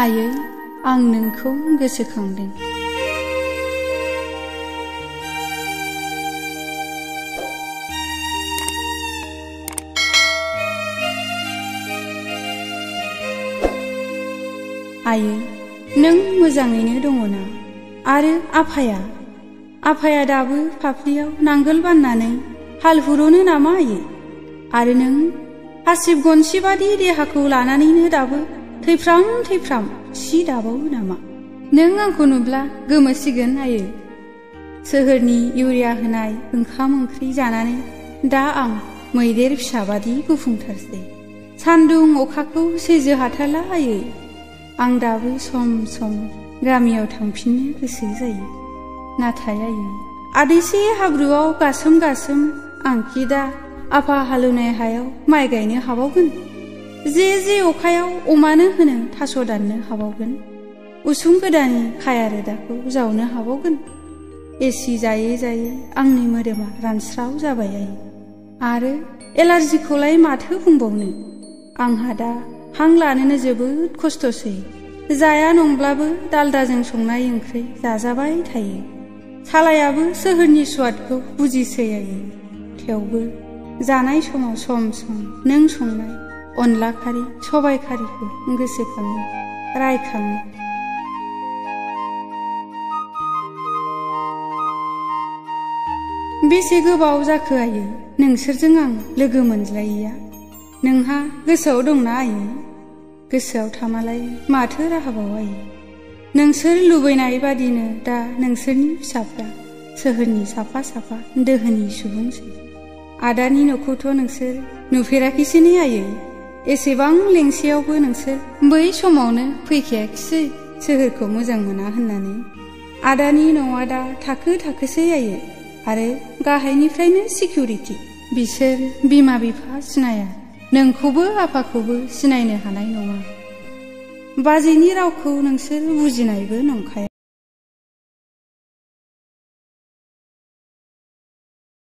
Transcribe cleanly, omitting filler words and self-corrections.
आयै, आं नोंखौ गोसोखांदों। आयै, नों मोजाङैनो दङना? आरो आफाया दाबो फाफ्लियाव नांगोल बाननानै हाल हुरनो नामा आयै? आरो नों हासिब गनसि बादि देहाखौ लानानैनो दाबो थैफ्राम सि दाबावो नामा? नों आंखौ नुब्ला गोमोसिगोन आयै। सोहोरनि इउरिया होनाय ओंखाम ओंख्रि जानानै दा आं मैदेर फिसाबादि गुफुंथारसै। सान्दुं अखाखौ सैज्य हाथारला आयै। आं दाबो सम सम गामियाव थांफिननो गोसो जायो। नाथाय आयै, आदैसे हाब्रुआव गासोम आंखि दा आफा हालेवनाय हायाव माइ गायनो हाबावगोन? जे अखायाव अमानो होनो थास' दाननो हाबावगोन? उसुं गोदाननि खाया रोदाखौ जावनो हाबावगोन? एसि जायै आंनि मोदोमा रानस्राव जाबाय आयै। आरो एलार्जिखौलाय माथो बुंबावनो? आंहा दा हां लानोनो जोबोद खस्थ'सै। जाया नंब्लाबो दालदाजों संनाय ओंख्रि जाजाबाय थायो। सालायाबो सोहोरनि स्वादखौ बुजिसै आयै। थेवबो जानाय समाव सम नों संनाय अनला खारि, सबाय खारिखौ गोसोखाङो, रायखाङो। बेसे गोबाव जाखो आयै नोंसोरजों आं लोगो मोनज्लायैया? नोंहा गोसोआव दंना आयै? गोसोआव थामालाय माथो राहाबाव आयै? नोंसोर लुबैनाय बादिनो दा नोंसोरनि फिसाफ्रा सोहोरनि साफा दोहोनि सुबुंसै। आदानि न'खौथ' नोंसोर नुफेराखैसै ने आयै? एसेबां लेंसेयावबो नोंसोर बै समावनो फैखायाखिसै सोहोरखौ मोजां मोना होननानै। आदानि न'आ दा थाखोसै आयै। आरो गाहायनिफ्रायनो सिकिउरिटि। बिसोर बिमा बिफा सिनाया, नोंखौबो आफाखौबो सिनायनो हानाय नङा। बाजैनि रावखौ नोंसोर बुजिनायबो नंखाया।